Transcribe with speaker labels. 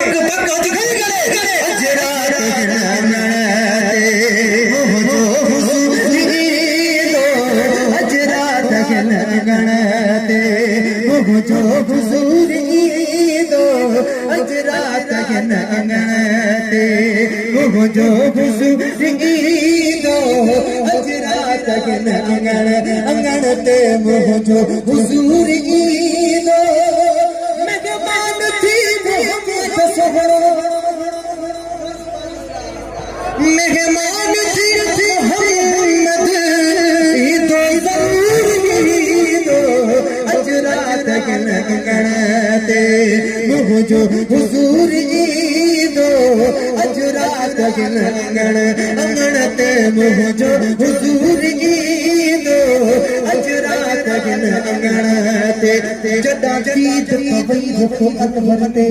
Speaker 1: اڄ رات هن اڱڻ تي منهنجو حضور ايندو. اڄ رات هن اڱڻ تي منهنجو حضور ايندو. اڄ رات هن اڱڻ تي منهنجو حضور ايندو. اڄ رات هن اڱڻ اڱڻ تي منهنجو حضور ايندو. مهمان ٿي محمد سهڻو، مهمان ٿي محمد ايندو، ضرور ايندو. اڄ رات هن اڱڻ تي منهنجو حضور ايندو. اڄ رات هن اڱڻ اڱڻ تي منهنجو حضور ايندو. اڄ رات هن اڱڻ تي جڏان ديد پوي رخ انور تي.